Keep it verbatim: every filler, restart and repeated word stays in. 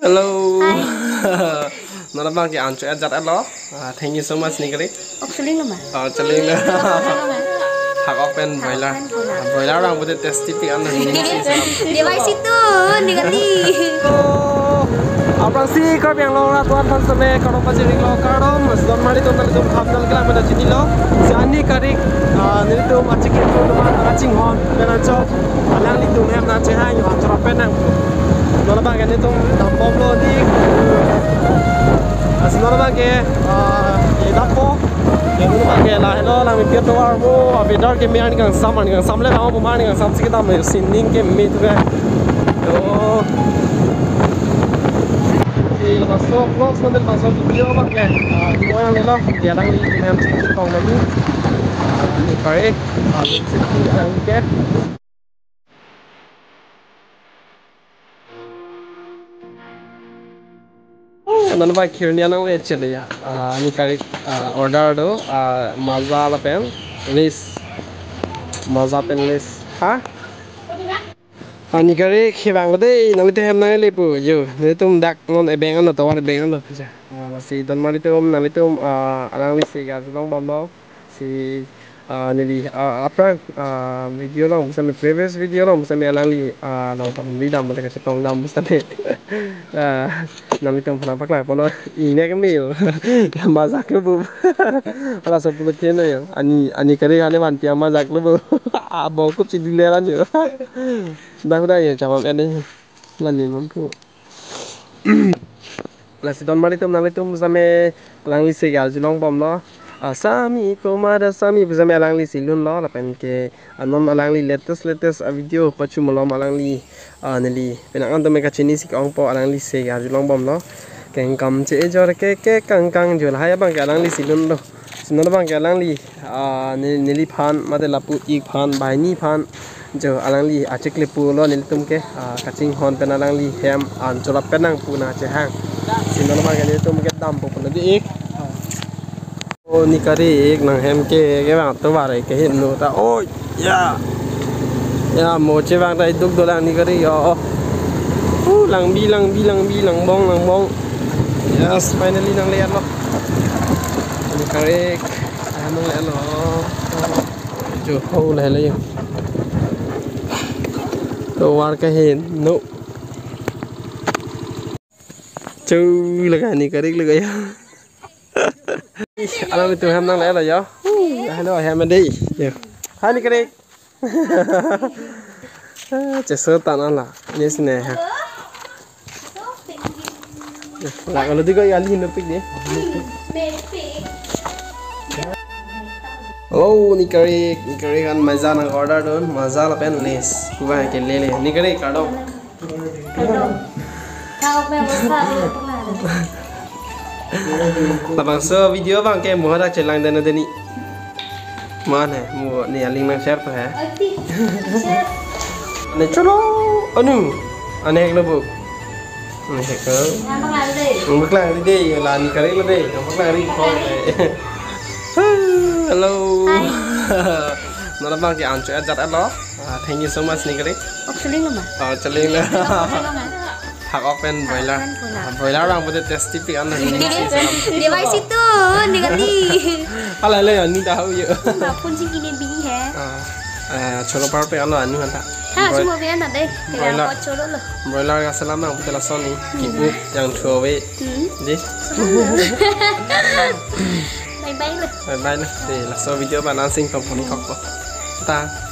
Hello. Hi. Non abang ke ancho ajat alo. Ah, thank you so much, Nikari. Ok, cheling lo ma? Oh, cheling lo. Cheling lo ma? Thak ok pen Thak ok broiler. Pen broiler. Ah, broiler abang pute tasty pik an na ini si salam. Dia bai situ, Nikari. Oh, aphrangsi Karbi Anglong arat aphan seme kardom pajirlo, kardom, mas don mari ton tali ton kham nal kelang pada chinilo. Si ani karik, ah, nelitum achik itu teman achinghon, pen ancho. Alanglitum hem nangchehang, yo, achorap pen nang. Non abang ke nelitum dambomlo dik. Lasi non abang ke, ah, idakpo. Ya, non abang ke lahelo, lang mipir tovar mo, abidar ke me arni kangsam, arni kangsam le, mo arni kangsam si kedam, sining ke me tu ke. Yo. Si, laso vlogs nanti laso video abang ke. Ah, mo yang lelo, ya alanglitum hem si tong lagi. Ah, Nikari, ah, si, ah, ke. Oh, non abang kirni anang le chele ya. Ah, Nikari, ah, order do, ah, maza lapen Lays. Maza pen Lays. Ha? Ah, Nikari kevang lo dei, nanglitum hem nangle pu. Yo, nelitum dak non ebeng ano, tovar ebeng ano. Ah, si don mari tum, nanglitum, ah, alangli si ga long bom lo. Si, ah, neli, ah, aphrang, ah, video along, sami previous video along, sami alangli, ah, long pam di dam, balik kasi tong dam, sami. Ah, nanglitum pernah paklangpo no, inek mil, maza ke bu. Ala so pulut ke no yo, ani, ani kari kali manti maza ke bu. Ah, bongkup si dileran yo. Dah, dah yo, jawab ini. Lani mampu. Lasi don mari tum nanglitum same alangli si ga arjulong bom lo. Ah, Sami Kumar Sami pu same alangli si lun lo lapen ke anon alangli latest latest a video pachu malom alangli, ah, neli penang an tame kachini si ke-ongpo alangli si ga arjulong bom lo. Kengkam che ejor ke ke kangkang jol hai abang ke alangli si lun lo. Si non abang ke alangli, ah, ne-, neliphan, mate lapu-ik aphan, banghini aphan, jo alangli achiklepu lo nelitum ke, ah, kachinghon pen alangli hem an chorap pen nang pu nangchehang. Si non abang ke nelitum ke dampo pu na di ik. Oh, Nikari ik nang hem ke, kevang tovar ke hin no ta. Oh, ya. Ya, mo chevang ta iduk dolang Nikari yo. Oh, langbi, langbi, langbi, langbong, langbong. Yes, finally nangle lo. Nikari ik. Ano le lo. Jo ho le le yo. Tovar ke hin no. Chu le ka Nikari ik le ka yo. Alangtum hem nangle lo yo. Hello, hem dei. Yo. Hai Nikari ik. Cheso tan ala. Yes ne ha. Lak lo di ko ya, ali no pik di. Oh, Nikari ik, Nikari ik an maza nang order dun, maza lapen Lays. Kuba ke lele. Nikari ik kardom. Kardom. Kau pe bos ka di pernah. Labangso video abang ke mo hadak chelang den deni. Mane, mo ni aling nang share to he. Ati, share. Ane cholo, anu, ane hek lo bu. Ane hek lo. Nang paklang dei. Nang paklang dei, la Nikari ik lo dei. Nang paklang dei ko. Hello. Hi. Non abang ke ancho ajat alo. Ah, thank you so much Nikari ik. Ok, cheling lo ma? Oh, cheling lo. Cheling lo ma? Thak ok pen broiler. Thak ok pen broiler. Ah, broiler abang pute tasty pik an na ini si salam. Dia bai situ, Nikari ik. Ala le ani ta hu yo. Apun sing kini bi he. Ah, eh, cholo par pe alo anu anta. Ha, broi-, cuma pe an dei. Broiler. Kira ko cholo lo. Broiler ka salam abang pute lason ni. Hmm. Kipu yang throw away. Hmm. Di. Bye bye lo. Bye bye lo. Di, laso video abang nang sing tong poni kok po. Ta.